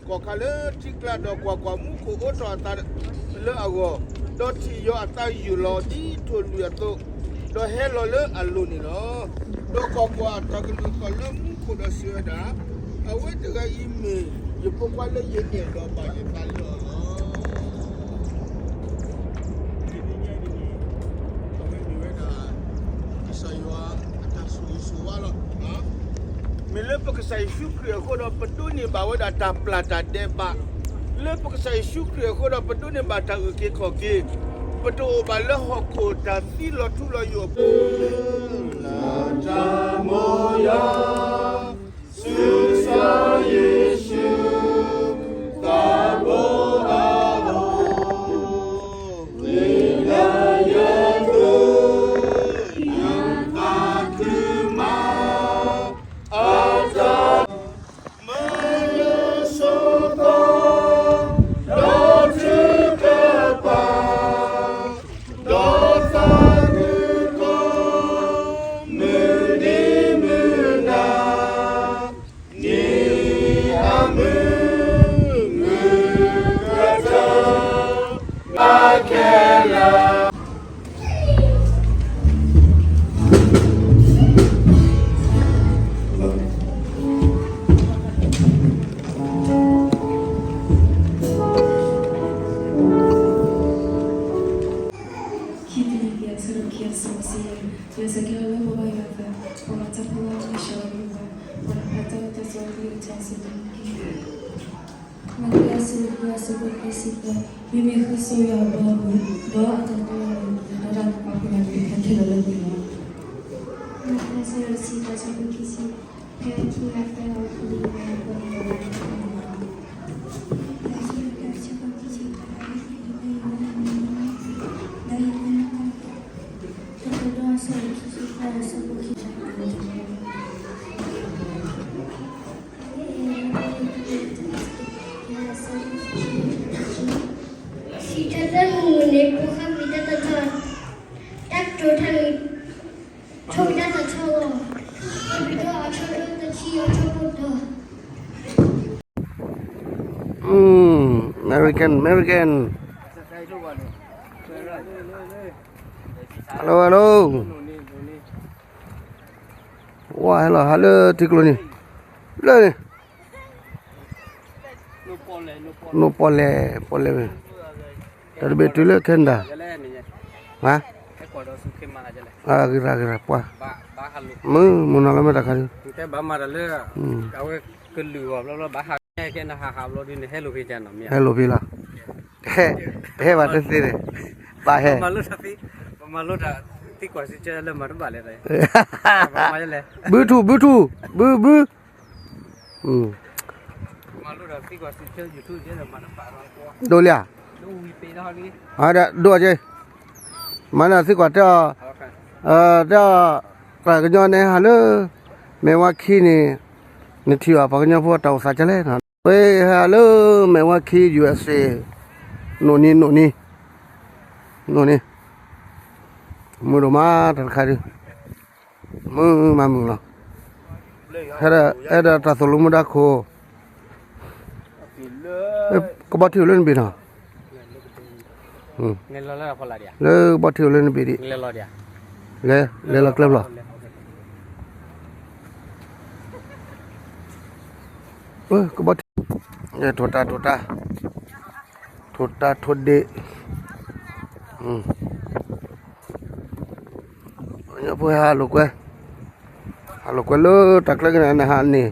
ကွၢ်ခါလၢထံကျါဒီးကွၢ်ကွၢ်မူခိၣ်အိးထီၣ်အသးလၢအဂီၢ်, ဒီးထံၣ်ယွၤအသးယုာ်လီၤဒ်ထိၣ်လွံၢ်အသိး, ဒီးဟဲလီၤလၢအလိၤန့ၣ်လီၤ. ဒီးကွၢ်ကွၢ်, တၢ်ကလုၢ်သီၣ်လၢမူခိၣ်ဒီးစံးဝဲဒၣ်, အဝဲတဂၤအံၤမ့ၢ်ယဖိခွါလၢယအဲၣ်ဒီးဘၣ်ယသးလီၤ. အဝဲမ့ၢ်ဝဲဒၣ် ကစၢ်ယွၤအတၢ်ဆိၣ်ဂ့ၤဆိၣ်ဝါလီၤ. မ့ၢ်လၢပကစၢ်ယ့ၣ်ၡူးခရံာ်အဃိဒီး ပဒိးန့ၢ်ဘၣ်ဝဲဒၣ်တၢ်ပျၢ်တၢ်ဒဲးဘး, လၢပကစၢ်ယ့ၣ်ၡူးခရံာ်အဃိဒီး ပဒိးန့ၢ်ဘၣ်တၢ်အုၣ်က့ၤခီၣ်က့ၤ, ပတအိၣ်ဘၣ်လၢဟီၣ်ခိၣ်တၢ်သံလီၤထူလီၤယိာ်အပူၤ လၢတၢ်မိၢ်ယၤ ဆူကစၢ်ယ့ၣ်ၡူး သးဘိအအိၣ်, ဝံၤလၢယသူၣ် ယသးခုမး အတၢ် မၤလၢဆိသီ ဒီးထုကဖၣ် ဒီးသးခုကီၢ် မုၢ်နံၤမုၢ်နၤ နံၤအမုၢ် မုၢ်ကတၢၢ် ဘၣ်ခဲလၢာ် ခံတနံၣ် အဆၢဒိၣ်ခံ အဆၢဖိတဆံယဲၢ်, ယွၤစံးကဲထီၣ်လၢပဘၣ်ယွၤအသး, ပှၤမၤတၢ်ဖိလၢအဂ့ၤဆှၢလီၤပှၤ, ပှၤလၢအဖျါတၢ်အၢတၢ်သီအကလုၢ်ကထါစံးဘၣ်က့ၤ မးသဲ အဆၢဒိၣ်ခွံ အဆၢဖိခံဆံသၢ, မ့မ့ၢ်ဃုဆိယွၤအဘီအမုၢ်, ဒီးအတၢ်တိာ်လၢအမုာ်, ဒီးတၢ်နုာ်လီၤပှၤလၢအမုာ် ခဲလၢာ်လၢပှဲၤလီၤ. မးသဲ အဆၢဒိၣ်တဆံသၢ အဆၢဖိခံဆံ, ဖဲခံဂၤသၢဂၤအိၣ်ဖဲန့ၣ် မ့ၢ်အဖိန့ၣ်လီၤ. မးသဲ အဆၢဒိၣ်တဆံခံ အဆၢဖိခံဆံသၢ, ဒီးယမ့ၢ် စံးထီၣ်ပတြၢၤမုၢ်မုၢ်န့ၣ် ဖိဃၢ်မံၤတၢ်တထီ, တၢ်ကတိၤတၢ်န့ၣ် ဆိၣ်ဂ့ၤတၢ်တထီလီၤ. ဒီးအဆၢဒိၣ်တဆံ အဆၢဖိတၢ American, American. Hello, hello. ဝါ ဟဲလီၤဟးလၢထံကျိန့ၣ် လၢန့ၣ် နိၣ်ပီၣ်လဲၣ် ပီၣ်လဲၣ်ဝဲ တၢ်တဘ့ၣ်တုၤလၢ Canada ဟါ ဂ့ၤရၤ ဂ့ၤရၤ ပှၤ မုၢ် မုၢ်နီၤလၢမဲာ်တၢ်ခါဒု ကလုာ်အီၤဘျီဘျီဘၣ်ဟး ကဲနဟးဟးဘျီဒုန့ၣ် ဟဲလိာ်ဖဲကနီၤမ့ၢ် ဟဲလိာ်ဖဲလီၤ တဟဲဘၣ်တသ့န့ၣ် ဘၣ်ဟဲ ဘုထူၣ် ဘုထူၣ် ဘု ဘု ဒိၣ်လံဧါ ဒိၣ်က့ မၤလၢသံကွၢ်တဲအီၤ တဲအီၤ တၢ်ကညီန့ၣ်ဟးလၢ မဲာ်ဝါခံန့ၣ် နထံၣ်ဘၣ်ပှၤကညီဖိတၢ်အိၣ်သးကလဲၣ် ဝဲဟးလၢ မဲာ်ဝါခံ ယူအက်စ့ နိၣ်နံၤ နိၣ်နံၤ နိၣ်နံၤ မုာ်ဒိၣ်မးတၢ်တခါဒု မုာ်မးမုာ်လီၤ အဲၣ်ဒိးတၢ်သိၣ်လိမူဒါခိၣ် ကဘီထံအိၣ်လၢနဘ့ၣ်နီၤ လၢကဘီထံအိၣ်လၢနဘ့ၣ်ဒံး လဲၤလီၤကျဲဖျီ ကဘီထံ ထိၣ်တၢ် ထိၣ်တၢ် ထိၣ်တၢ်ထိၣ်ဒ့ၣ် ကညီဖိဟဲဟးလိာ်ကွဲ ဟးလိာ်ကွဲလၢတၢ်ကျဲကနၣ်နဟးန့ၣ်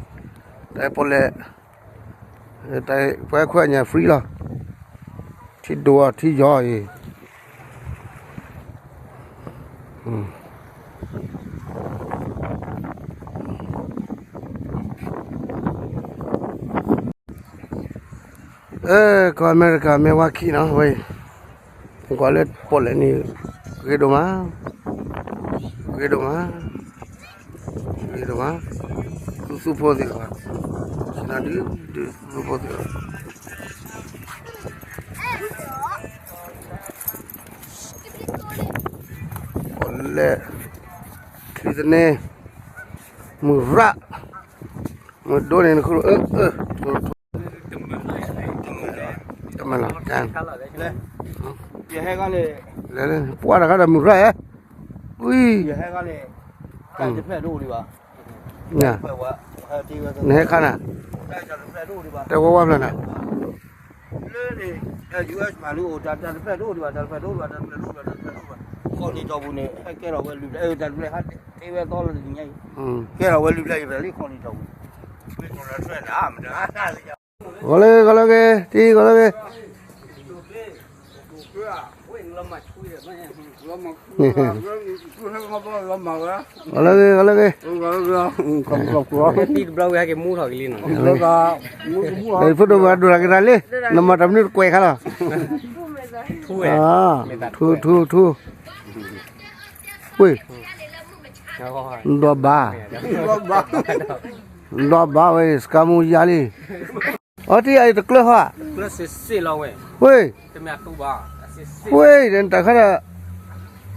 တၢ်ပီၣ်လဲၣ် တၢ်ပှဲၤခွဲးညါ free လီၤ ထံဒိၣ်အီၤထံယီၤအံၤ ကီၢ်အမဲရကၤ မဲာ်ဝါခံနီၤ ဝဲအံၤ ကွၢ်လၢပီၣ်လဲၣ်န့ၣ် ဂ့ၤဒိၣ်မး ဂ့ၤဒိၣ်မး ဂ့ၤဒိၣ်မး သူသူဖိသ့ၣ်တဖၣ် နဒုးဒုးသူသူဖိသ့ၣ်တဖၣ် ပီၣ်လဲၣ် ချံသန့ မုၢ်ရၣ် မုၢ်ဒိၣ်န့ၣ် နဃုအၢ အၢ ထိၣ်ထိၣ် ယဟဲခါန့ၣ် လဲၤလၢ ပှၢ်တခါဒီးမုၢ်ရၣ်ဧၢ, ကွံ, ယဟဲခါန့ၣ် တၢ်တဖျၢၣ်တအိၣ်ဒံးဘၣ်, ညါ, နဟဲခါနၤ, တၢ်တဖျၢၣ်တအိၣ်ဒံးဘၣ်, တဲဝဲဝါဖျၢၣ်နၤ, လၢန့ၣ် US မၤလၢအိၣ်တၢ်တဖျၢၣ်တအိၣ်ဒံးဘၣ်, တၢ်တဖျၢၣ်တအိၣ်ဒံးဘၣ်, တၢ်တဖျၢၣ်တအိၣ်ဒံးဘၣ်, တၢ်တဖျၢၣ်တအိၣ်ဒံးဘၣ်, ခီၣ်နံၤတီၢ်ပူၤန့ၣ် ဟဲကဲထီၣ်ဝဲလွံၢ်ဖျၢၣ်, တၢ်တဖျၢၣ် ဟဲဝဲသီလၢတနံၤညါအံၤ, ကဲထီၣ်ဝဲလွံၢ်ဖျၢၣ်ယဖျၢၣ်လံခီၣ်နံၤတီၢ်ပူၤ, ဂီၤလၢဂ့ၤ ဂီၤလၢဂ့ၤ တံၤ ဂီၤလၢဂ့ၤ ဂီၤလၢဂ့ၤ ဂီၤလၢဂ့ၤ, ဖိဒိၣ်မၤဒိၣ်လၢက့ၤတၢ်လံ, နမၤတၢ်မနုၤတကွဲးခါလီၤ, ထူ ထူ ထူ, ဝ့ၢ်, ဒီဘၣ်, ဒီဘၣ်ဝဲ စကါမူယါလံ, အီတံၢ်အံၤတကျၢၢ်ဟီ, ဝ့ၢ်, ဝ့ၢ် တၢ်ခါဒီး,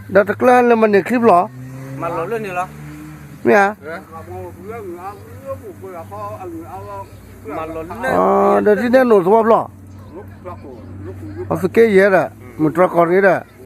ဒီးတကျၢၢ်လၢမၤန့ၢ်ချံဖျိး, မ့ၢ်ဧါ, ဒီးထံၣ်န့ၢ်နိၣ်သဝီဖျိး, အသုးက့ယဲဒီး မုၢ်တြီၢ်ကီၢ်ရ့ဒီး